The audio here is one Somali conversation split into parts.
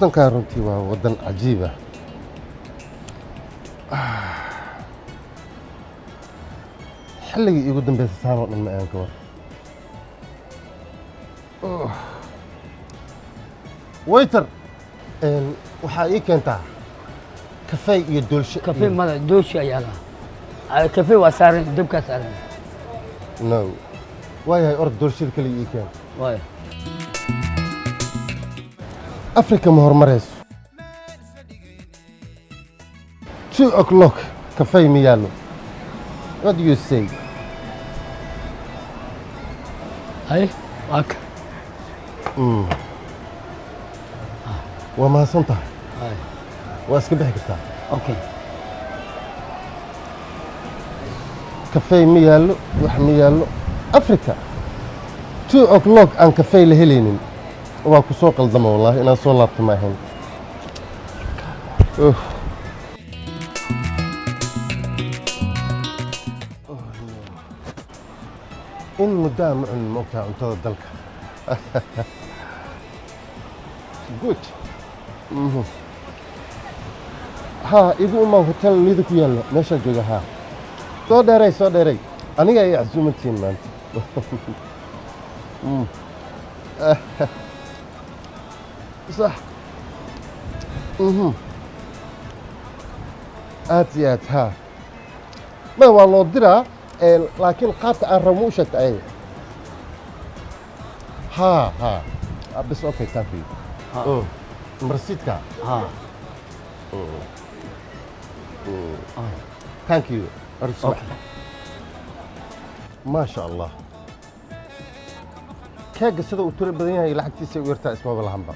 Waddankan runtii waa waddan cajiib ah. Xilligii iigu dambeysay saan oo dhan ma ahan ka war. Oh. Waiter, waxaa ii keentaa kafey iyo doolsho. Kafee mada, dooshi ayaa lahaa. Kafee waa saaran, dabkaa saaran. No, waayahay, orod, doolshada kaliya ii keen. Waay. Africa ma horumarayso. 2 o'clock kafey ma yaallo. What do you say? Hay, waa ka. Waa mahadsan tahay. Hay. Waa iska bixi kartaa. Okay. Kafey ma yaallo, wax ma yaallo. Africa 2 o'clock aan kafey la helaynin, waa ku soo qaldama. Wallahi inaan soo laabto ma ahayn. Uff. Oh, no. In muddaa ma cunin, ma ogtahay, cuntada dalka. Good. Ha igu imaa hotel Lido ku yaallo, meeshaa jooga. Ha soo dheeray, soo dheeray, aniga ay casuumantihiin maanta. Sax. Aad iyo aad. Ha, ma waa loo diraa, laakiin qaabka aan rabo ma u sheegta ayaga. Ha ha. Ah, bas, okay, thank you. Ha. Oh, rasiidka. Ha. Thank you. Okay. Maasha Allah, keegga sida uu tiro badan yahay, lacagtiisa u yartaa, ismaba lahanba.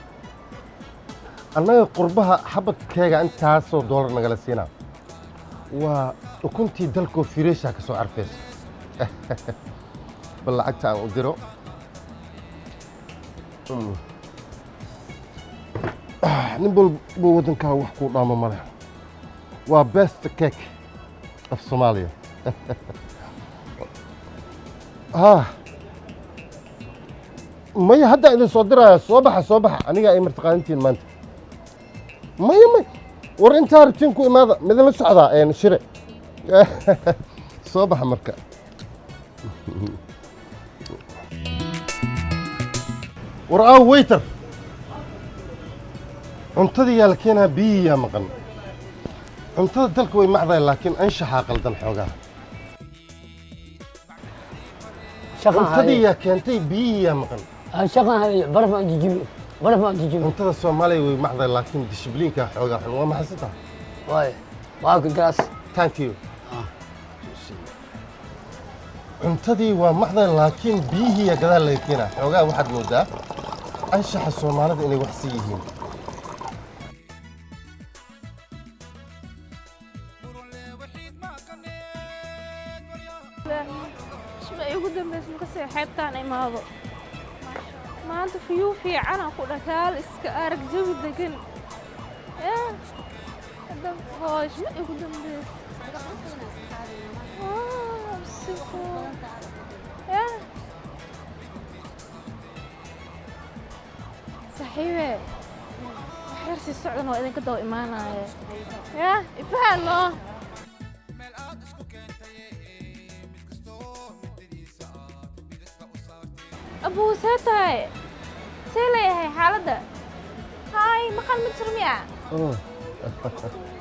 Annaga qurbaha xabad keega intaasoo doolar nagala siinaa. Waa ukuntii dalkoo fireesha ka soo carfaysa. Bal lacagta aan u diro. Ah, nin walbo waddankaa wax kuu dhaamo male. Waa best cake of Somalia. Ha, maya, hadda idin soo diraya. Soo baxa, soo baxa, aniga ay martiqaanintiin maanta. Maya, maya, war intaa rabtiin ku imaada, midinla socdaa een shire. Soo baxa marka. War aaw waiter, cuntadii yaa la keenaa, biyihii yaa maqan. Cuntada dalka way macdahay, laakiin anshaxaa qaldan xoogaa. Shaqan. Cuntadii haye. Yaa keentay, biyihii yaa maqan. Shaqan haye, baraf aan jijibi, baraf aan jijibi. Cuntada Soomaaliya way macdahay, laakiin dishibliinka xoogaa xun. Waa maxadsan tahay. Waay, waa ka galaas. Thank you. Cuntadii waa macday, laakiin biyihii yaa gadaal laga keenaa. Xoogaa waxaad moodaa anshaxa Soomaalida inay wax si yihiin. Isma igu dambaysa markasii xeebtaan imaado. Maanta fiyuu fiicana ku dhakaal, iska arag, jawi degan. Yaa hadda hoosh ma igu dambaysa. Ah, sifo. Yaa saaxiibe, wax yar sii socdan, waa idinka daba imaanaya. Yaa ifahano. Abuu, see tahay? See leeyahay xaaladda? Hay, maqal ma jir miya? Oh.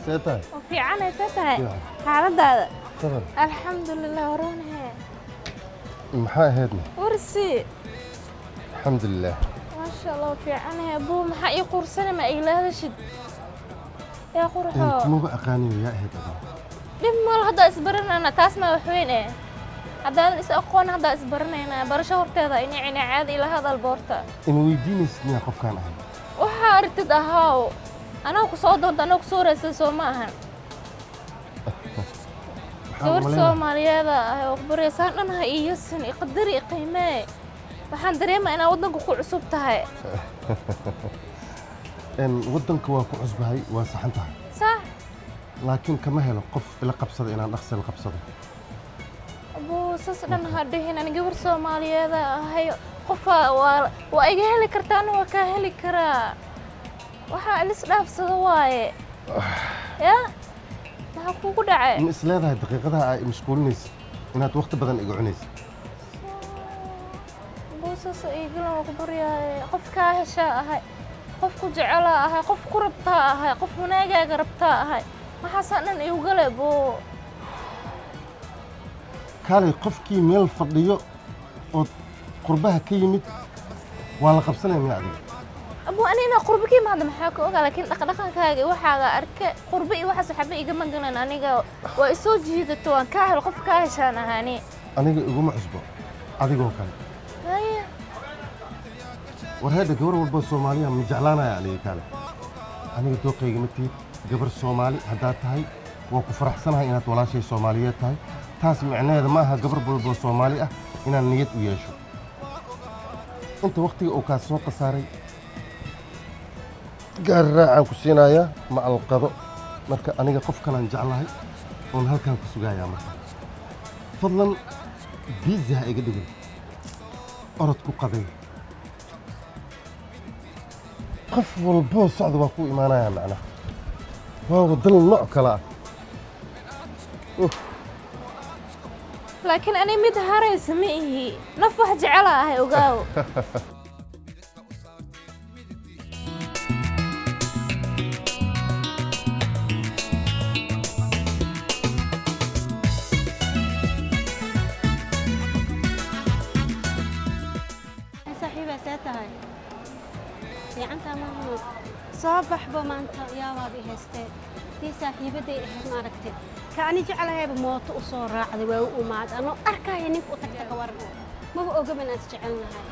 See tahay? Oo fiicanay, see tahay? Fiican. Xaaladdaada? Sabar. Alxamdulilah, waronahe. Maxaa ahaydna? Warsi. Alxamdulilah. Maasha Allah, fiicanahay. Abuu, maxaa ii qursana? Ma igala hadashid yaa qurxo? Kumaba aqaaniyo, yaa ahayd adiga? Dhib malo, haddaa isbaranayna, taas maa wax weyn eh. Haddaadan is aqoon, haddaa isbaranaynaa. Barasho horteeda inicina, caadi ila hadal boorta. Ima weydiinaysid miyaa qofkaan ahay? Waxaa aragtid ahaaw. Anaa ku soo doonta, anaa ku soo raadsan, soo ma ahan? Waxaan Gabar umaleynaa Soomaaliyeeda ah oo bareysaan dhan ha iiyasin, iqadari, iqiimee. Waxaan dareemaa inaa waddanka ku cusub tahay. Waddanka waa ku cusbahay, waa saxan tahay. Sax. Laakiin kama helo qof ila qabsada inaan dhaqsi la qabsado. Abuu, saas dhan ha dhihin. Ani gabar Soomaaliyeeda ahay, qofaa waa iga heli kartaa, ana waa kaa heli karaa. Waxaa ilis dhaafsado waaye. Ya, maxaa kugu dhacay? Ma is leedahay daqiiqadaha ay mashquulinaysa inaad waqti badan iga cunaysa? Buusas iigalan, waa ku baryaaye. Qof kaa heshaa ahay, qof ku jecelaa ahay, qof ku rabtaa ahay, qof wanaagaaga rabtaa ahay. Waxaasaa dhan igu gale, boo. Kaalay, qofkii meel fadhiyo oo qurbaha ka yimid waa la qabsanaya miya adiga? Abu, ani inaa qurbo ka imaada maxaa ka ogaa? Laakiin dhaqdhaqankaaga iyo waxaaga arke. Qurbo iyo waxaas waxba igama galan. Aniga waa isoo jiidato, waan kaa helo, qof kaa heshaan ahaani. Aniga iguma cusbo adigoo kale. Haya. War heedha, gabar walba Soomaaliya ma jeclaanaya aniga. Kaale, aniga dooqayga ma tihid. Gabar Soomaali haddaad tahay waa ku faraxsanahay inaad walaashay Soomaaliyeed tahay. Taas micnaheeda ma aha gabar walboo Soomaali ah inaan niyad u yeesho. Inta wakhtiga uu kaa soo khasaaray, gaari raacaan ku siinayaa ma alqado. Marka aniga qof kalaan jeclahay oon halkaan ku sugayaa. Marka fadlan busy ha iga dhigin, orod ku qaday. Qof walboo socda waa ku imaanayaa, macnaha waa waddan nooc kale ah. Uf. Laakiin ani mid haraysa ma ihi, naf wax jecela ahay, ogaaw. Saaxiibaa, see tahay? Fiicantaa maaha? Soo baxbo maanta, yaabaad i haystee. Tii saaxiibaday ahayd ma aragtay? Ka ani jeclahayba mooto u soo raacday, waa u umaad anoo arkaya ninka u tagta. Ka waran, maba ogaba inaan is jecelnahay.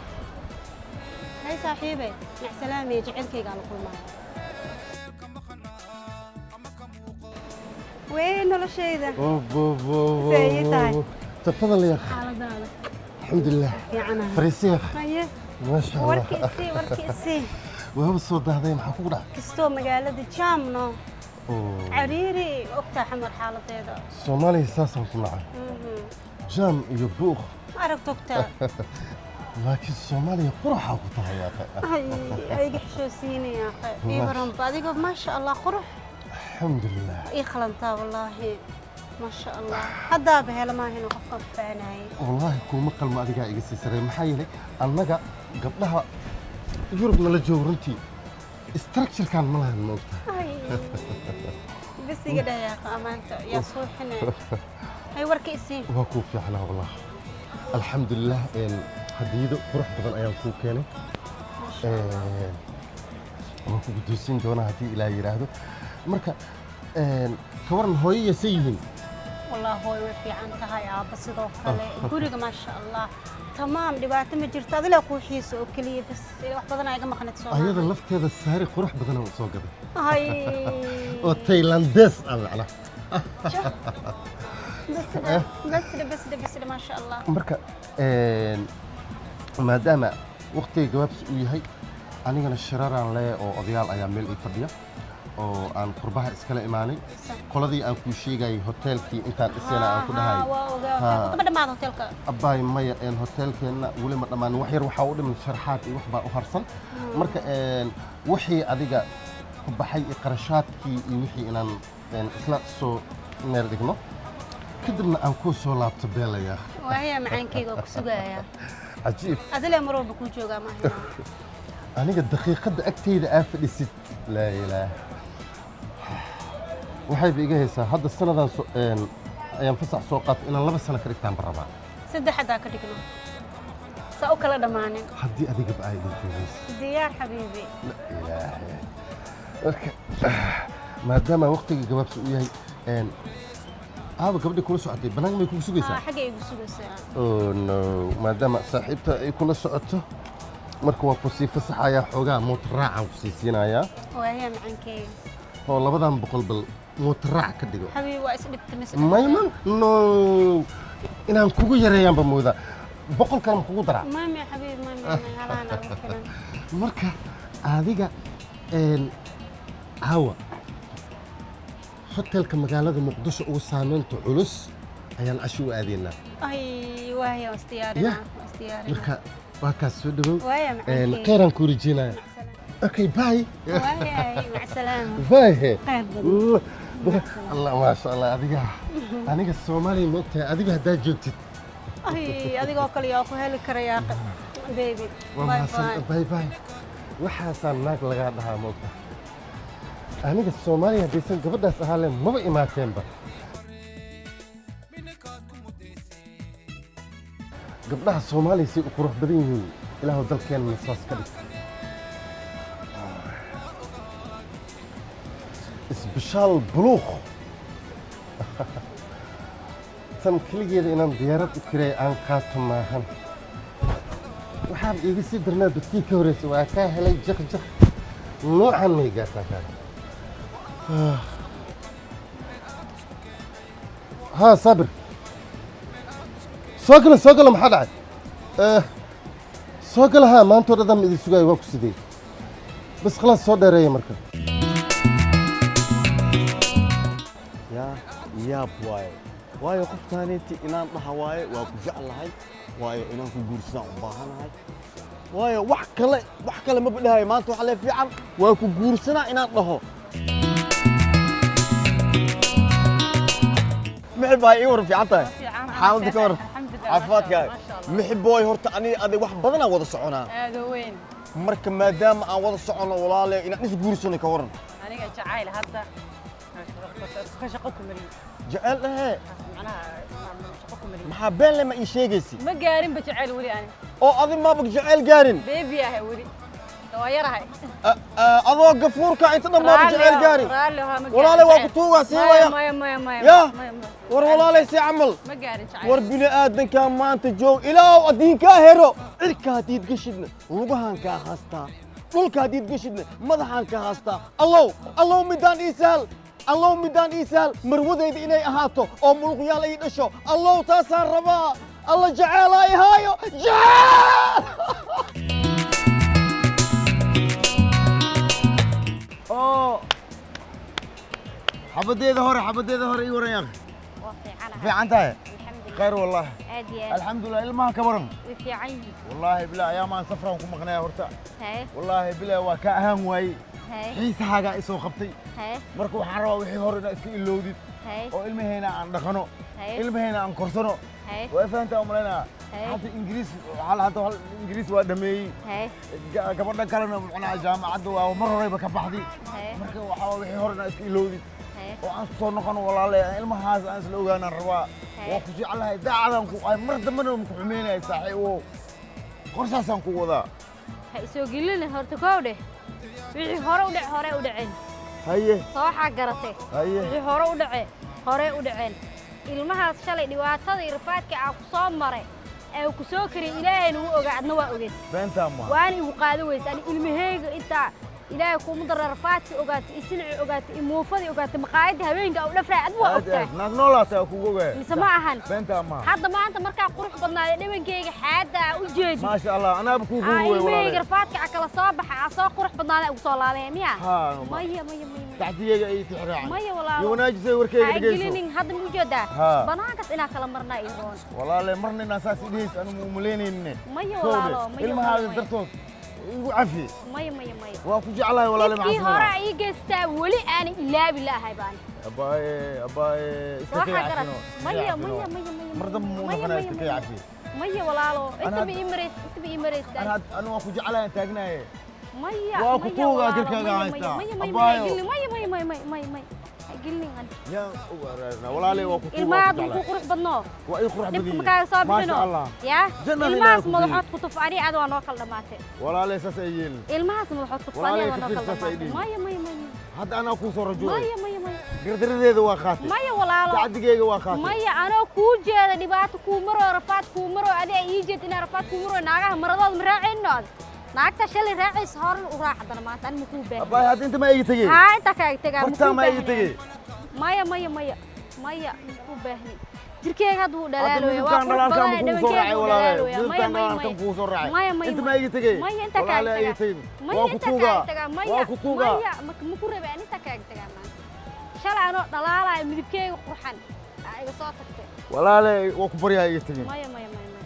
Hay saaxiibe, macsalaamaya, jecelkaygaa la kulmaya. Wey noloshayda! See ii tahay? تفضل يا اخي. Xaaladaada? الحمد لله. Fiicanahay. فريسي يا اخي. Haye. ما شاء الله. Warki isii, warki isii. Waaba soo dahday, maxaa kugu dhacay? Kastoo magaalada jaamno, cariiri, ogtaa Xamar xaaladeeda. Soomaaliya saasaan ku nacay, jaam iyo buuq. Ma aragto, ogtaa. Laakiin Soomaaliya quruxaa ku tahay yaa akhi. Ay, ayga xishoosiinaya akhi. Ii waranba adiga, maasha Allah, qurux. الحمد لله. Ii qalantaa wallaahi, maasha Allah. Haddaaba hela maahino qofkan faanayay. Wallaahi kuuma qalmo, adigaa iga sii sarreey. Maxaa yeelay annaga gabdhaha Yurub nala joogo runtii structurekan ma lahan, ma ogtahay? Ay, bas iga dhayaaqo amaanta yaa suuxine. Hay, warka isii. Waa kuu fiicnaa wallah, alxamdulilah. Hadiyado qurux badan ayaan kuu keenay. Waan ku guddoonsiin doonaa haddii Ilaah yidhaahdo. Marka ka waran, hooyaya say yihiin? Wallah hooy way fiican tahay, aabba sidoo kale. Guriga maasha Allah, tamaam, dhibaato ma jirto. Adilaa kuu xiiso oo keliya bas, wax badan aa iga maqnayd soo. Ayada lafteeda saari qurux badan aan soo gaday hay oo Taylandees ah macnaha. Bas bas bas bas, maasha Allah. Marka maadaama waqtiga gabaabsi uu yahay, anigana shiraraan leeyahay oo odayaal ayaa meel ii fadhiya oo aan qurbaha iskala imaanay, qoladii aan kuu sheegayay hoteelkii intaan dhisayna aan ku dhahay. Waa ogaa. Ma dhamaada hotelka? Abbaay, maya, hoteelkeenna weli ma dhammaan. Wax yar waxaa u dhiman, sharxaad iyo wax baa u harsan. Marka wixii adiga ku baxay iyo qarashaadkii iyo wixii inaan isla soo meel dhigno, kadibna aan kuu soo laabto beelaya. Waaya macaankayga, waa ku sugayaa. Cajiib. Adilee mar walba kuu joogaa maaha? Aniga daqiiqadda agtayda aa fadhisid, laa ilaah, waxayba iga haysaa hadda sanadan ayaan fasax soo qaatay. Inaan 2 sano ka dhigtaan ba rabaa. 3 haddaa ka dhigno, saa u kala dhammaanin. Haddii adigaba aa idin joogaysa. Diyaar xabiibi. Ilaahay. Marka maadaama waqtiga gabaabsi uu yahay, aaba gabadhii kula socotay banaanka may kugu sugaysaa? Xagga igu sugaysaa. Oh no, maadaama saaxiibta ay kula socoto, marka waa ku sii fasaxayaa, xoogaa mootarraacaan ku sii siinayaa. Waaya macaankayga. Oo 200 bal mootarraac ka dhigo. Xabiibi, waa isdhibta mis? Mayman, no, inaan kugu yareeyaanba moodaa. 100 kale ma kugu daraa? Mami xabiibi, mami mami, halaana ugu filan. Marka adiga caawa hotelka magaalada Muqdisho ugu saameynta culus ayaan casho u aadaynaa. Ay waaya, waa isdiyaarinaa, waa isdiyaarinaa. Marka waa kaas, soo dhawow. Waaya macaankayga. Kheyraan kuu rajeynaya. Macsalaam. Okay, bye. Waayahay, macsalaama. Bye. Khayr badan. Allah, maasha Allah. Adiga, aniga Soomaaliya ma ogtahay, adiga haddaa joogtid. Ay, adigoo kale yaa ku heli karayaa, baby. Waa bye. mahadsan. Bye. Bye bye. Waxaasaa naag lagaa dhahaa, ma ogtahay? Aniga Soomaaliya haddaysan gabadhaas ahaaleen maba imaateenba. Gabdhaha Soomaaliya say u qurux badan yihiin, Ilaahu dalkeenna saas ka dhig. Isbishaal buluuq tan keligeeda inaan diyaarad u kiray aan qaato maahan. Waxaan iiga sii darnaa dadkii ka horreysay waa kaa helay jiq jiq noocan may gaartaa kaaga. Haa Saabir, soo gala, soo gala. Maxaa dhacay? Soo gala. Haa, maantoo dhan ma idin sugaayo. Waa ku sidee? Bas khalaas, soo dheereeya marka. Yaa yaab waaye, waayo qoftaaniinti inaan dhaha waaye waa ku jeclahay, waayo inaan ku guursadaan u baahanahay, waayo wax kale, wax kale maba dhahayo maanta. Waxa lee fiican waa ku guursanaa inaan dhaho. Mixib baa ii waran, fiican tahay? Xaaladda ka waran, caafimaadkaaga? Mixibooy, horta aniga adig wax badanaa wada soconaa. Aad u weyn. Marka maadaama aan wada socono, walaale, inaan is guursano ka waran? Aniga jacayl hadda ka shaqo ku mariyo. Jecel dhahee? Macnaha shaqo ku mariyo. Maxaa been le ma ii sheegaysi? Ma gaarinba jacayl weli ani. Oo adi maaba jecel gaarin? Baby ahay weli, waa yarahay. Adoo gafuurka inta dhan maaba jecel gaarin? Raalli ahaa, ma gaarin. Walaale, waa ku Jacayl. tuugaa sii maya. waya. Maya, maya, maya. Yaa. Maya, maya. War walaalay, sii camal. Ma gaarin jacayl. War bini aadankaa maanta joog, ilaaw addiinkaa hero. Cirka haddiid geshidna lugahaan kaa haastaa, dhulka haddiid geshidna madaxaan kaa haastaa. Allow, allow, midaan ii sahal. Allow, midaan ii sahal, marwadayda inay ahaato oo muluqyaal ay dhasho. Allow, taasaan rabaa. Alla, jeceelaa ihaayo, jeceel. Oo xabadeeda hore, xabadeeda hore, ii waran yaaq. Waa fiicanahay. Fiican tahay? Alxamdulilah. Khayr wallahi. Aad iyo aad. Alxamdulilah. Ilmaha ka waran? Way fiican yihiin. Wallaahi bilaa ayaamaan safraan ku maqnaya horta. Haye. Wallaahi bilaa waa ka ahaan waayey. Haye. Xiisahaagaa isoo qabtay. Haye. Marka waxaan rabaa wixii hore inaad iska ilowdid. Haye. Oo ilmaheena aan dhaqano. Haye. Ilmaheena aan korsano. Haye. Waa fahantaa umalaynaa. Haye. Hadda Ingiriis hal, hadda hal Ingiriis waa dhameeyey. Haye. Gabadha kalena macnaha jaamacadda waa mar horeyba ka baxday. Haye. Marka waxaa waa wixii hore inaad iska ilowdid. Haye. Oo aan soo noqono, walaale, ilmahaas aan isla ogaanaan rabaa. Haye. Waa ku jeclahay, daacadaan ku ay, mar dambena ku xumeynaya saaxiibow, qorshaasaan ku wadaa. Ha isoo gelinin horta, koow dheh. Wixii hore u dhec, hore u dhaceen. Haye. Soo waxaa garatay? Haye. Wixii hore u dhacee, hore u dhaceen. Ilmahaas shalay dhibaatada iyo rafaadka aa ku soo maray ee ku soo kariyay, Ilaahayna wuu ogaa, adna waa ogeed. Beentaa ma Waana igu qaado weysa. Ani ilmaheyga intaa Ilaahay kuuma dara rafaadkii ogaatay, isilcii ogaatay, imuufadii ogaatay, maqaayadda habeenka u dhafraay, adna waa aad ogtahay. Aad naag noolaata kugu ogaaya. Mise ma ahan? Beentaa ma Hadda maanta markaa qurux badnaayo, dhabankeyga xaadda aa u jeedid. Maasha Allah, anaaba kugu aa wey. Ilmaheyga Walaale, rafaadka aa kala soo baxa, aa soo qurux badnaaday, ugu soo laabaya miya? Haa. Maya, maya, maya, maya. Tacdiyeyga ay tixraacay. Maya, walaalo. Iyo wanaajisay warkeyga. Ha dhegeyso. gelinin hadda, ma ujeedaa? Haa. Banaankaas inaa kala marnaa iyo roon. Walaale, marna inaan saas idhehayso anigu umalaynaynin. Maya, Kowde, walaalo, maya, ilmahaaga maya. dartood igu cafi. Maya, maya, maya. Waa ku jeclahay, walaale. Kii hore Macasana. ii geystaa weli aanan ilaabi la'ahay baan. Abaaye, abaaye, iska Waxaa kay garat cafino. Maya, maya, maya, maya. Mar dambe muu Maya, noqonaya. maya, Iska kay maya. cafi. Maya, walaalo. Ana Inta ma hadda- ii marays, inta ma ii maraysaa. Ana anu waa ku jeclahay, aan taagnaaye. Maya. Waa ku Maya, tuugaa, walaalo, korkaaga maya, haystaa. maya, maya, maya. Abaayo. Ha gelin, maya, maya, maya, maya, maya, maya, ha gelin ani. Yaan u weerarnaa, walaale, waa ku tuugaa. Ilmaha Waa ku hadda muku jeclahay. Qurux badnoo. Waa ii qurux badan Dhibka yihiin. makaaga soo bixino. Maasha Allah. Yaa. Jannada Ilaahay Ilmahaas ku madaxood ku tuf, ani aad waa noo kala dhamaatay. Walaale, saas ay yeelin. Ilmahaas madaxood ku tuf, ani Walaale, aad waa noo ka kala fiirsaas ay dhamaatay. dhihin. Maya, maya, maya. Hadda anaa kuu soo rajoogay. Maya, maya, maya. Gardaradeeda waa qaatay. Maya, walaalo. Tacdigeyga waa qaatay. Maya, anoo kuu jeeda dhibaato kuu maroo, rafaad kuu maroo, adiga ii jeed inaa rafaad kuu maroo, naagaha maradooda ma raacayno ad naagta shalay raacaysa horan u raac haddana maanta ani makuu baahan. Abaaye, hadda inta ma iga tegey? Haa, intaa kaaga tegaa. Hortaa Makuu ma iga baahni. tegey? Maya, maya, maya, maya, makuu baahni. Jirkeyga hadda wuu Hadda dhalaalooya, waa midabkaan qurux dhalaalkaan badanaya, ma kugu soo dhabankeyga raacay, wuu walaale? dhalaalooya. Maya, Midabkaan maya, dhalaalkan maya. kugu soo raacay. Maya, maya. Inta ma iga tegey? Maya, intaa kaaga Walaale, iga tegaa. tegin. Maya, Waa ku intaa tuugaa. kaaga tegaa. Maya. Waa ku tuugaa. Maya, maku rabe ani, intaa kaaga tegaa. Maanta shalay anoo dhalaalaya, midabkeyga qurxan aa iga soo tagtay. Walaale, waa ku baryaa, iga tegin. Maya, maya, maya, maya.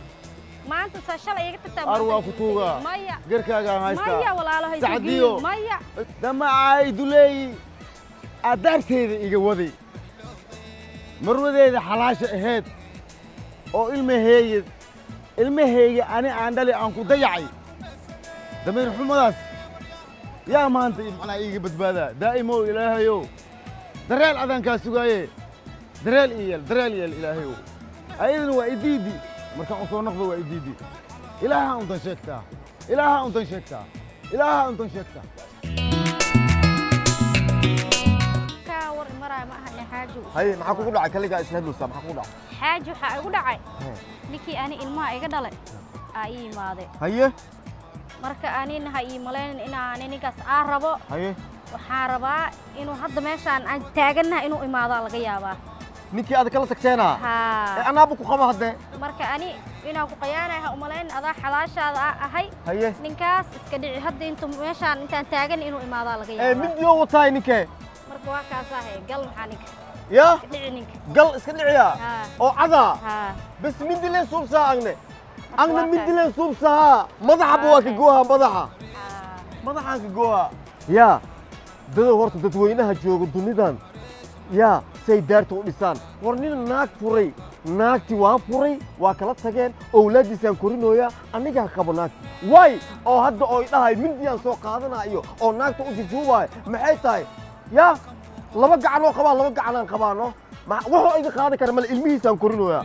Maanta saa shalay iga tagtaa. Ar waa ku tuugaa. Maya. Garkaagaan haystaa. Maya walaalo hayso. Sacdiyo. Maya. Damacay duleey adaarteeda iga waday, marwadeeda xalaasha ahayd oo ilmaheeya ilmahayga ani aan dhali aan ku dayacay damiir xumadaas yaa maanta macnaa iiga badbaadaa. Daa'imow ilaahayow, dareel adaan kaa sugaaye, dareel ii yeel, dareel yeel ilaahayow. Ayadana waa idiidi, markaan u soo noqdo waa idiidi. Ilaaha untan sheegtaa, ilaaha untan sheegtaa, ilaaha untan sheegtaa. Kaa war maraya ma aha xaaji. Haye, maxaa kugu dhacay? Kaligaa isla hadlaysaa, maxaa kugu dhacay? Xaaji, waxaa igu dhacay ninkii ani ilmaha iga dhalay aa ii imaaday. Haye. Marka anina ha ii malaynin inaan ninkaas aan rabo. Haye. Waxaan rabaa inuu hadda meeshaan aan taagannahay inuu imaadaa laga yaabaa. Ninkii aad kala tagteena? Haa. Ee anaaba ku qaba haddee. Marka ani inaan ku qayaanahay ha umalaynin, adaa xalaashaada aa ahay. Haye. Ninkaas iska dhici, hadda intu meeshaan intaan taagan inuu imaadaa laga Ee yaabaa. Midiyo wataay ninkee? Marka waa kaas ahay, gal maxaa ninka. Ya. Iska dhici ninka. Gal iska dhiciya? Haa. Oo cadaa? Haa. Bas mindi leen suubsaa agne agne. Waa mindi kaas. Leen suubsahaa madaxaba waa ka goohaa madaxa. Haa. Madaxaan ka goohaa yaa dadow. Horta dadweynaha jooga dunidan yaa say daarta u dhisaan. War nin naag furay, naagti waa furay, waa kala tageen, owlaaddiisaan korinooyaa, anigaa qabo naagti waay oo hadda oo idhahay mindiyaan soo qaadanayo oo naagta u jujuubaayo, maxay tahay? Yaa laba gacanoo qabaa, laba gacanaan qabaano, wuxuu iga qaadan kara male. Ilmihiisaan korinooyaa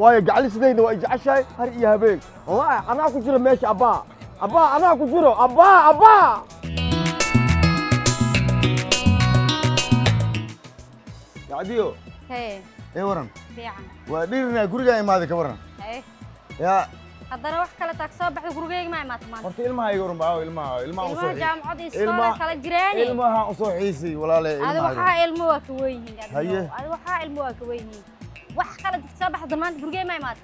waayo gacalisidayna waa i jeceshahay har iyo habeen. Wallaahi anaa ku jiro meesha, abbaa abbaa, anaa ku jiro, abbaa abbaa. Sacdiyo. Hee. Ee waran. Fiican. Waa dhirinaa, gurigaa imaaday, ka waran? Hee. Yaa. Haddana wax kale taag soo baxda, gurigeyga ma imaata maanta? Horta ilmaha iga waran baa, ilmaha ilmaha usoo Ilmaha jaamacad iyo iskoola kala jireeni. Ilmaha usoo xiisay walaale. Adi ilmaha waxaa ilmo waa ka weyn yihiin. Haye. Adi waxaa ilmo waa ka weyn yihiin, wax kale dad soo baxda maanta, gurigey ma imaata?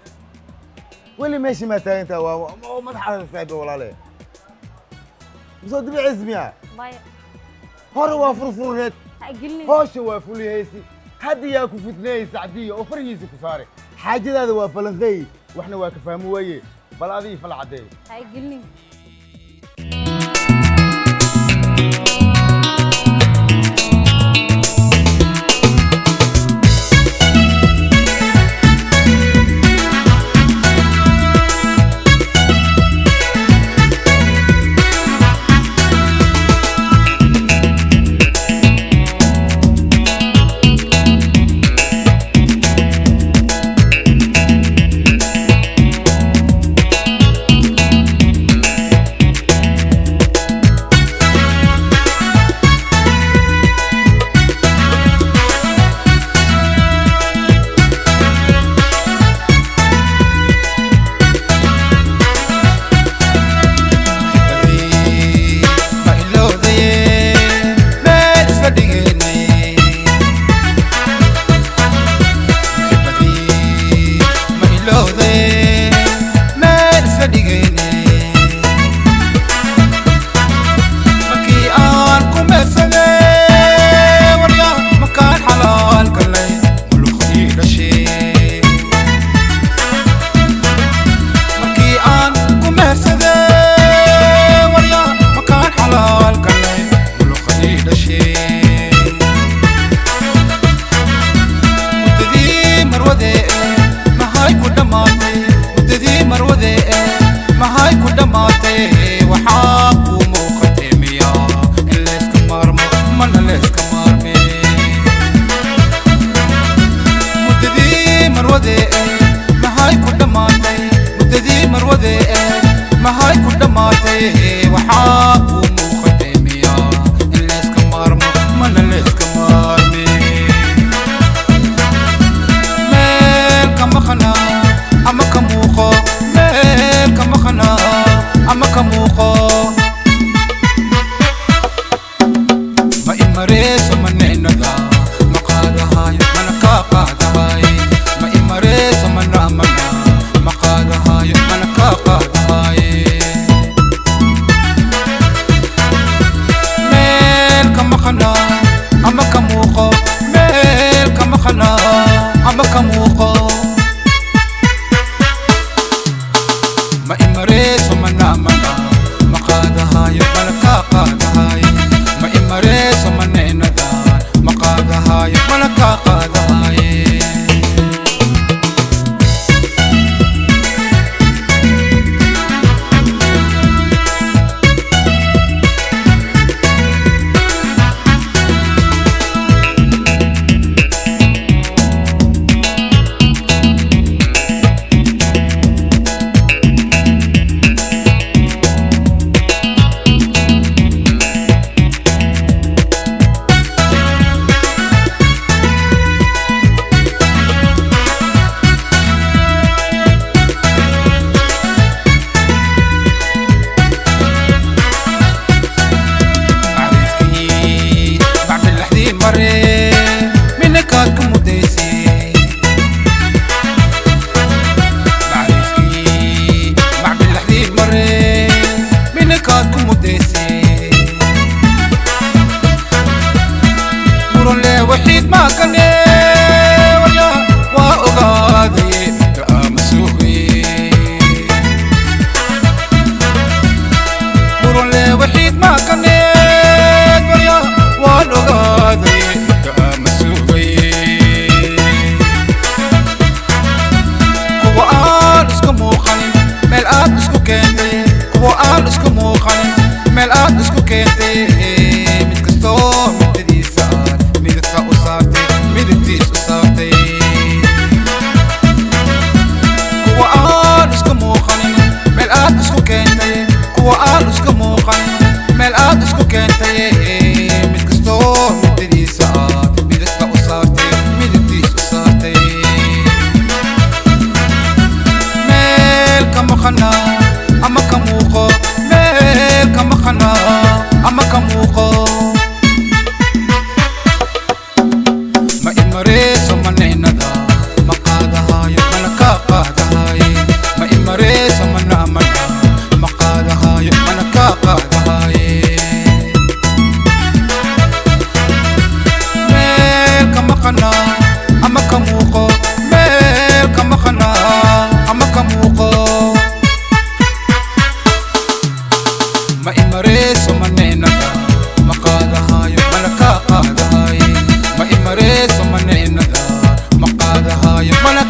Weli meeshii maa taagantaa? Waa oo madaxaada saaxiiba walaale, masoo dibiciis miya? Maya. Hore waa furfurneed. Ha gelinin. Hoosha waa fulihaysi, hadda yaa ku fitneeyey Sacdiya oo farhiisa ku saaray? Xaajadaada waa falanqeey, waxna waa ka fahmi waaye, bal adii fal caddeey. Ha gelinin. Ma ilowdaye meel isla dhigaynay, muxibadii ma ilowdaye meel isla dhigaynay, markii aan ku meedsaday warya makaan xalaal galay muluqdii dhashay, markii aan ku mehersaday warya makaan xalaal galay muluqdii dhashay, muddadii marwadee mahay ku dhammaatay, muddadii marwadee mahay ku dhammaatay, waxaa kuu muuqatay miya in layska maarmo mana layska maarme, muddadii marwadee mahay ku dhammaatay, muddadii marwadee mahay ku dhammaatay, waxaa kuu muuqatay miya in layska maarmo mana layska maarme, meel ka maqna ama ka muuqo, meel ka maqna ama ka muuqo, ma imareyso maneenada ma qaadahayo mana kaa qaadahay, ma imareyso mana mana ma qaadahayo mana kaa qaadahay.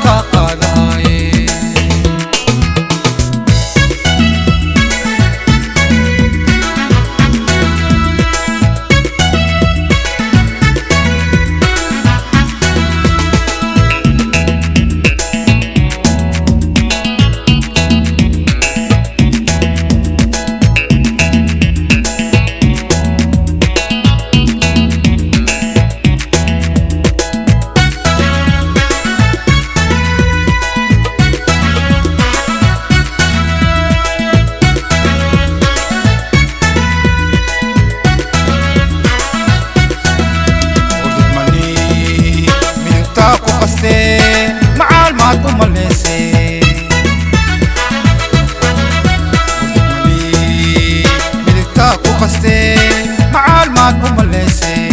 kaa qaadahaye. Hurdad mani midigtaa ku qastee, macaal maad u malaysay? Hurdad mani midigtaa ku qastee, macaal maad u malaysay?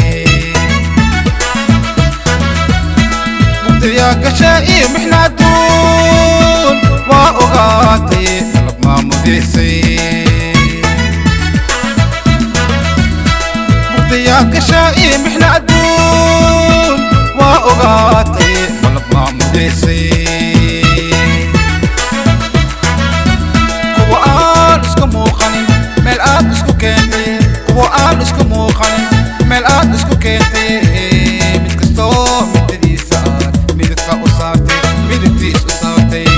Mugdiyaa gasha iyo mixnaaduun waa ogaatay, dalab maamudaysay. Mugdiyaa gasha iyo mixna adduun waa ogaatay, malab maamudaysay. Kuwa aan isku muuqanin meel aad isku keentay, kuwa aan isku muuqanin meel aad isku keentay, mid kastoo midadiisa aad midabka u saartay, midabtiis u saartay.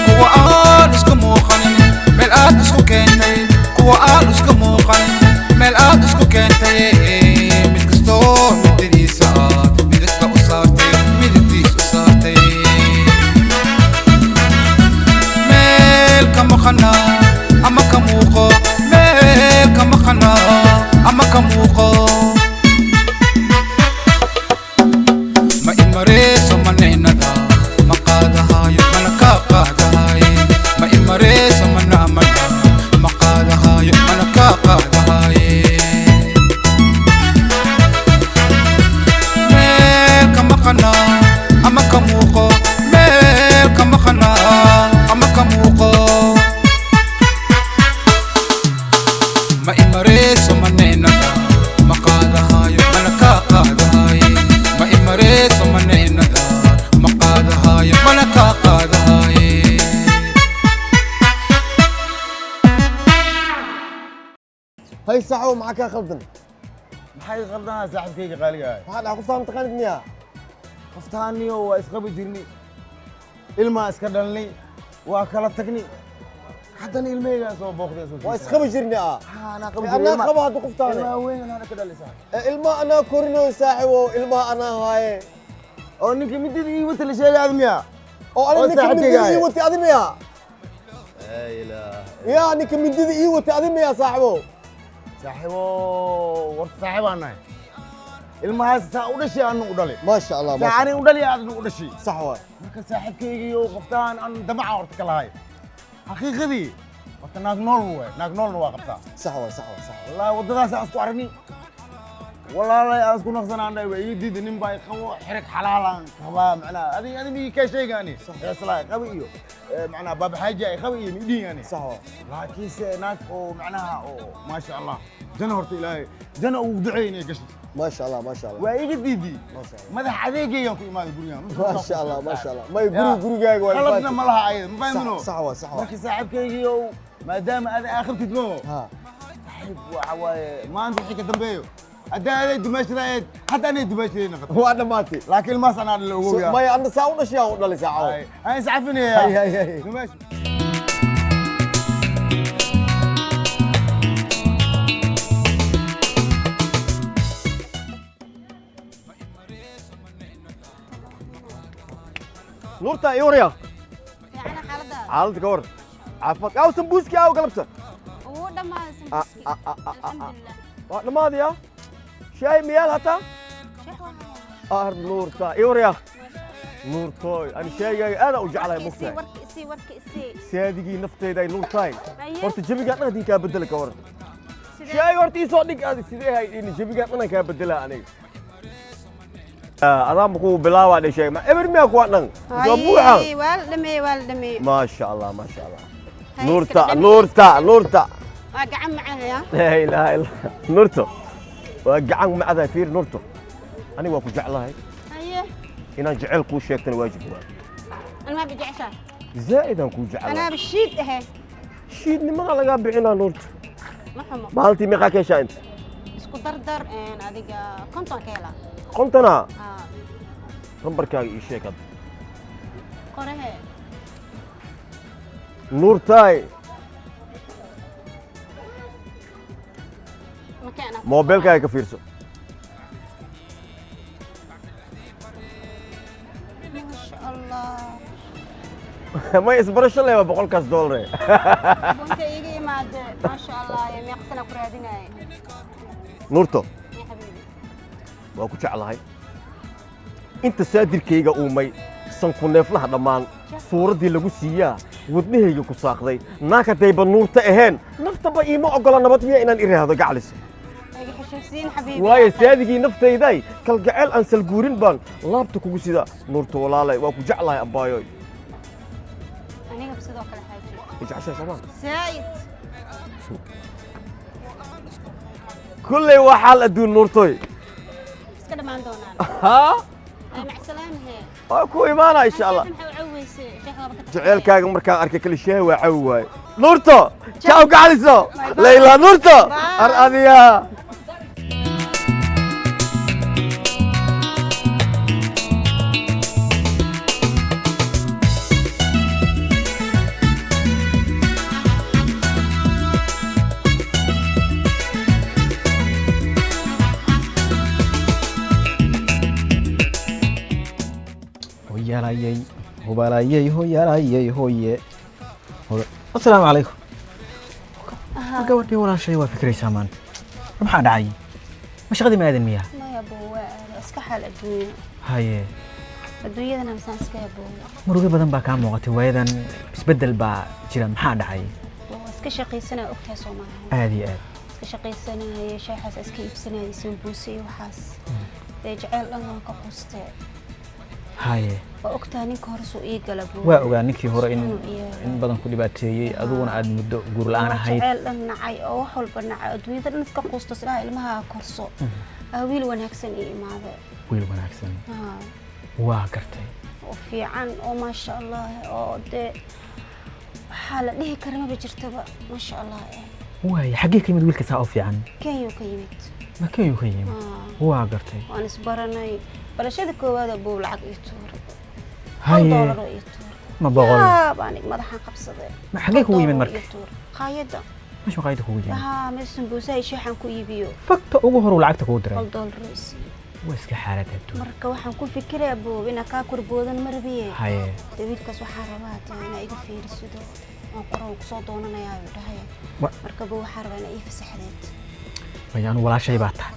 Kuwa aan isku muuqanin meel aad isku keentay, kuwa aan isku muuqanin meel aad isku keentay, mid kastoo midadiisa aad midabka u saartay, midabtiis u saartay. Meel ka maqana ama ka muuqo, meel ka maqana ama ka muuqo, ma imareyso manaynada, ma qaadahayo mana kaa qaadahaye. Ma imareyso mana mana, ma qaadahayo mana kaa qaadahaye. Meel ka maqana ama ka muuqo, meel ka maqana ama ka muuqo, ma imareyso manaynada, ma qaadahayo mana kaa qaadahaye. Ma imareyso manaynada, ma qaadahayo mana kaa qaadahaye. Hay saxow, maxaa kaa khaldan? Maxay qaldanaa, saaxiibkayga qaaliga ahay? Maxaa dhaca? Qoftaan mataqaanid miyaa? Qoftaaniyo waa isqabi jirnay, ilmaa iska dhalnay, waa kala tagnay, haddana ilmahaygaa soo booqday soo. Waa isqabi jirni ah? Haa, anaa qabi. Anaa qaba hadda qoftaane. Ilmaha weyn anaana ka dhalay, saaxiib. Ee, ilmaha anaa korinayo saaxibo, ilmaha anaa haaye. Oo ninka midida ii wata la sheegay aad miyaa? Oo aniga Oo ninka saaxiibkayga mindida ahay. ii watay adi miyaa? Laa ilaaha. Yaa ninka mindida ii watay adi miyaa, saaxibo? Saaxiibo, warta saaxiibaan nahay, ilmahaas saa u dhashay anu u dhalay. Maasha Allah, saa maasha. ani u dhalay, aadna u dhashay. Sax waay. Marka saaxiibkaygiiyo qoftaan aan damaca horta ka lahay xaqiiqadii horta naag nool waay, naag noolna waa qabtaa. Sax waay, sax waay, sax waay. Wallaahi waddadaas aan isku aragnay, walaalay aan isku naqsanaan dhahay, waa iga diiday, nin baa i qabo, xirig xalaalaan qabaa, macnaha adi migi kaa sheegaani heeslaay qabi iyo macnaha baabaxaaji ay qabi iyo midhiin. Sax waay. Laakiinse naag oo macnaha oo maasha Allah jana horta Ilaahay jana ugu duceey inay gashay. Maasha Allah, maasha Allah. Waa iga diiday. Maasha Allah. Madax adeegaygaan ku imaaday gurigaan. Maasha Allah, maasha Allah. May guri gurigaaga waa. Qaladna ma laha ayada, ma fahmino? Sax waay, sax waay. Marka saaxiibkaygiiyow, maadaama aad aakhirtid mo ha saaxiib, waxa waaye maanta wixii ka dambeeyo haddaa aday dumaashadayd, hadda anay dumaashaday noqoto. Waa dhammaatay. Laakiin ilmahaas anaa dhala, ogow yaa. Maya, anna saa u dhashay aan u dhalay saacawo. Hay, iscafinaya. Hay, hay, hay. Dumaash. Nuurta ii warya. Fiicana xaaladaada? Xaaladda ka war, caafimaadka aw sambuuski aw galabta? Wuu dhammaaday Ah, sambuuski. ah, ah, ah, ah. Alxamdulilah. Waa dhammaadaya shaay miyaal hataa? Sheekh waa hayaa. Ah, Nuurta ii warya, Nuurtooy, ani shaygaaga aad u jeclahay. Warka isii. Mugtahay. Warka isii, warka isii. Saadigii nafteyda ay Nuurtahay. Haye. Horta jabigaa dhan hadii kaa bedela ka waran? Sidee? Shaay horta ii soo dhig adi, sidee hay in jabigaa dhan kaa bedela aniga? Adaa makuu bilaabaa dhe sheeg ma eber miyaa kuwa dhan soo buuxa? Haye, waa la dhameeyey, waa la dhameeyey. Maasha Allah, maasha Allah. Haye, Nuurta. iska dhadhami. Nuurta, Nuurta. Waa gacan macahaya. Laa ilaaha illa Nuurto, waa gacan macdahay. Fiir Nuurto, aniga waa ku jeclahay. Haye. Inaan jecel kuu sheegtana waajib waa. Anaa bijeceshahay. Zaa'id aan kuu jeclaa. Anaaba shiid ahe. Shiidnimada lagaa bixinaa, Nuurta. Ma xumo. Maalintii meeqaa ka heshaa inta? Isku dardar adiga 50 ka helaa. 50-na? Haa. Nambarkaaga ii sheeg hadda. Qorahe. Nuurtaay. Makeena. Moobeelkaaga ka fiirso. Maasha Allah. May isbarasho leeba 100-kaas doolare. Bunta iiga imaade, maasha Allah, ee meeqa sana ku raadinaaye. Nuurto. Ya xabiibi. Waa ku jeclahay. Inta saadirkayga uumay sanku neeflaha dhammaan suuraddii lagu siiyaa wadnahayga ku saaqday naakadayba Nuurta ahayn naftaba iima oggola nabad miya inaan iraahdo gacliso. Iga xishoosiin, xabiibi. Waayo saadigii naftayday kalgaceel aan salguurin baan laabta kugu sidaa, Nuurta walaalay, waa ku jeclahay abbaayoy. Anigaba sidoo kale, xaaji. Ma jeceshahay soomaa? Zaa'id. Kulley waa xaal adduun, Nuurtoy. Iska dhammaan doonaan. Haa. Ay, macsalaamahe. Waa ku imaanaa insha Allah. Maxaa u caweysay? Sheekh waaba ka tagtay. Jaceylkaaga markaan arkay kali shaah waa cawi waaye. Nuurto, ciao gacaliso. Layla Nuurto ar adiya. Hoyaalayey, hubalayey, hoyaalayey, hoye. Asalaamu calaykum. Gabadhii walaashay waa fikraysaa maanta. Maxaa dhacay? Ma shaqadii ma aadan miyaa? Maya buu, waa iska xaal adduunyo. Haye. Adduunyadana misaan iska buu. Murugo badan baa kaa muuqatay waayadan, isbeddel baa jira. Maxaa dhacay? Waa iska shaqaysanaya, ogtahay Soomaaliya. Aad iyo aad. Iska shaqaysanaya, shaaxaas iska iibsanaya, sambuuse iyo waxaas. Dee jaceyl dhan waan ka quustay. Haye. Waa ogtahay ninka hore suu ii gala buu. Waa ogaa ninkii hore in Inuu iya- in badan ku dhibaateeyey, adiguna aad muddo guur la'aan ahayd. Jaceyl dhan nacay oo wax walba nacay, adduunyada dhan iska quusto, sidaha ilmaha korso. Aa wiil wanaagsan ii imaade. Wiil wanaagsan? Haa. Waa gartay. Oo fiican oo maasha Allah, oo dee waxaa la dhihi kara maba jirtaba, maasha Allah eh. Waaya, xaggee ka yimid wiilka saa oo fiican? Kenya ka yimid. Ma Kenya ka yimid? Haa. Waa gartay. Waan isbaranay. Barashada koowaad buu lacag ii tuuray. Hal Haye. doolar oo ii tuuray. Ma 100? Yaab, anig madaxaan qabsaday. Ma xaggee kugu yimid Hal marka? doolar oo ii tuuray. Qaayadda. Meesha maqaayadda kugu yimid? Haa, meel sambuusaha iyo shaaxaan ku iibiyo. Fakta ugu horu lacagta kugu diray? $1 oo ii siiyey. Waa iska xaalad adduun. Marka waxaan ku fikirayaa boob inaa kaa korboodan ma rabiye. Haye. Dee wiilkaas waxaa rabaa dee inaa iga fiirisido. Waan qoran kusoo doonanayaa ayuu dhahay. Marka boo waxaa rabaa inaa ii fasaxdeed. Maya, anu walaashay baa tahay,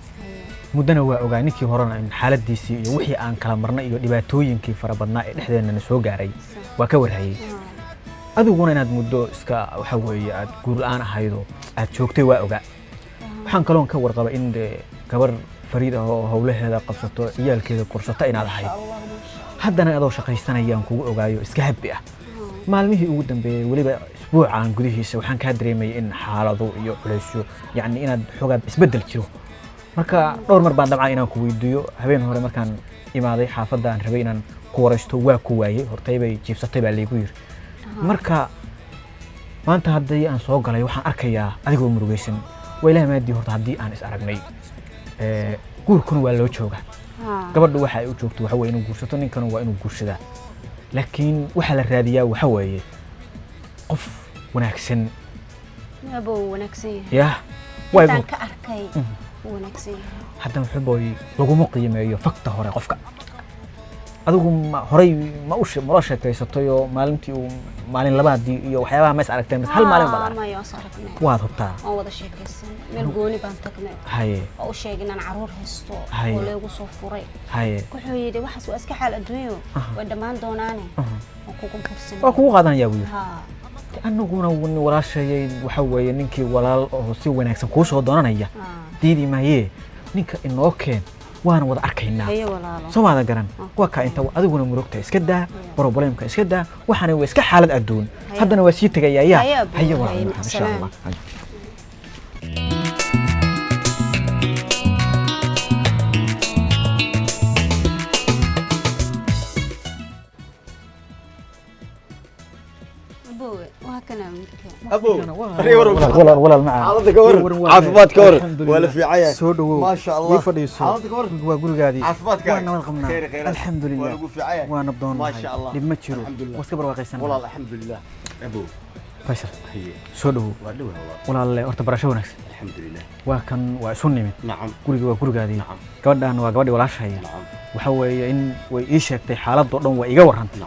muddana waa ogaa ninkii horena in xaaladiisii iyo wixii aan kala marnay iyo dhibaatooyinkii fara badnaa ee dhexdeennana soo gaaray waa ka warhayey. Adiguna inaad muddo iska waxa weeye aad guur la'aan ahaydoo aad joogtay waa ogaa. Waxaan kaloon ka warqabay in dee gabar fariid ah oo howlaheeda qabsato, ciyaalkeeda korsata inaad ahayd. Haddana adoo shaqaysanayaan kugu ogaayo iska habbi ah. Maalmihii ugu dambeeyey, weliba isbuucan gudihiisa, waxaan kaa dareemayay in xaalado iyo culaysyo, yacni inaad xoogaa isbeddel jiro. Marka dhowr mar baan dabcan inaan ku weydiiyo. Habeen hore markaan imaaday xaafadda aan rabay inaan ku waraysto, waa ku waayey, hortay bay jiibsatay baa laygu yiri. Marka maanta haddii aan soo galay waxaan arkayaa adigoo murugaysan. Waa ilaah maadii horta haddii aan is aragnay. Guurkuna waa loo joogaa. Gabadhu waxa ay u joogto waxa weeye inuu guursato, ninkana waa inuu guursadaa, laakiin waxaa la raadiyaa waxa weeye qof wanaagsan. Abo wuu wanaagsan yahay. Yah, waa Intaan ka arkay wuu wanaagsan yahay. Haddana xuboy laguma qiimeeyo fakta hore qofka. Adigu ma horay ma u mala sheekaysatay oo maalintii uu maalin labaadii iyo waxyaabaha ma is aragteen bas hal maalin baad Haa, aragtay? maya, waan is aragnay. Waad hubtaa? Waan wada sheekaysan, meel gooni baan tagnay. Haye. Oo u sheegay inaan caruur haysto Haye. oo leegu soo furay. Haye. Wuxuu yidhi waxaas waa iska xaal adduunyo, way dhammaan doonaane, waan kugu guursanaya. Waa kugu qaadanayaa buu yidhi? Haa. Anaguna walaashayay waxa weeye ninkii walaal oo si wanaagsan kuu soo doonanaya diidi maayee, ninka inoo keen, waana wada arkaynaa. Haye walaalo. Soo maadan garan? Waa kaa inta adiguna murugta iska daa, problemka iska daa, waxaana waa iska xaalad adduun. Haye. Haddana waa sii tegayaa yaa. Haye abu, haye haye, walaal, insha macasalaam. Allah. Haye. Abow. Walaal, walaal macaan. Xaaladda ka waran. Caafimaad ka waran. Waa la fiican yahay. Soo dhawow. Maasha Allah. Ii fadhiiso. Xaaladda ka waran. Waa gurigaadii. Caafimaadkaaga. Waa nabad qabnaa. Khayr, khayraad. Alxamdulilah. Waa lagu fiican yahay. Waa nabdoonnahay. Maasha Allah. Dhib ma jiro. Alxamdulilah. Waa iska barwaaqaysannahay. Walaal, alxamdulilah. Abow. Faysal. Haye. Soo dhawow. Waa dhawahay walaal. Walaalle, horta barasho wanaagsan. Alxamdulilah. Waa kan, waa isu nimid. Nacam. Guriga waa gurigaadii. Gabadhaan waa gabadhii walaashaya. Waxa weeye in way ii sheegtay xaaladoo dhan, waa iga warrantay.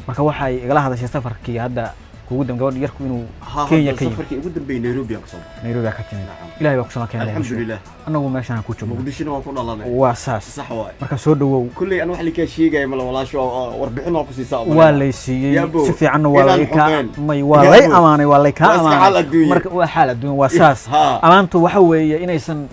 Marka waxay igala hadashay safarkii hadda kugu dambe gabadh yarku inuu Kenya ka yimid. Safarkii ugu dambeeyay Nairobi aan kasoo baxay. Nairobi ka timid. Ilaahay baa ku sama keenay. Alxamdulilah. Annagu meeshaan ku joogno. Muqdishona waan ku dhalanay. Waa saas. Sax waay. Marka soo dhawow. Kulley aan wax likaa sheegaya mala walaasho warbixin waa ku siisaa. Waa lay siiyey si fiicanna, waa lay kaa may, waa lay amaanay, waa lay kaa Waa iska xaal amaanay. adduunye. Marka waa xaal adduun, waa saas. Ha. Amaantu waxa weeye inaysan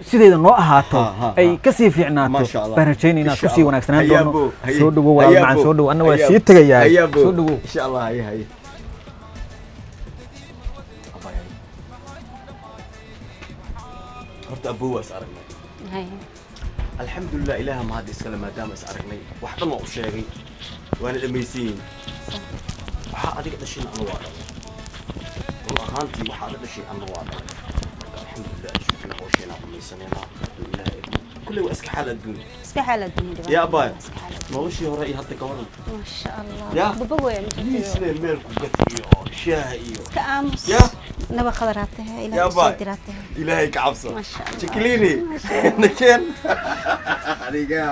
sideeda noo ahaato, Ha, ha, ay kasii fiicnaato Maasha Allah. baan rajaynaya inaad Insha kusii Allah. wanaagsanaan Haye doono. abow, haye. Soo dhawow walaal Haye macaan, abow, soo dhawow. Anna waa haye sii abow. tegayaa. Haye abow. Soo dhawow. Insha Allah, haye haye. Horta abow, waa is aragnay. Haye. Alxamdulilah, ilaaha mahad iskale maadaama is aragnay. Wax dhan waa u sheegay, waana dhammaysan yihiin. Waxaa adiga dhashayna anu waa dhalay, run ahaantii waxaa ada dhashay anna waa dhalay. Marka alxamdulilah, shukri, hawsheena dhamaysaneynaa hadduu ilaaha idmo. Kulley waa iska xaal adduun. Iska xaal adduun. Yaa abaay, noloshii hore iyo hadda ka waran? Maasha Allah. Ya. Baba weyn. Miisle meel ku gad iyo shaah iyo Iska aamus. Ya. Naba khadraataha Ya ilaahay soo abaay. diraataha. Ilaahay ka cabso. Maasha Allah. Jiklini nakeen adiga.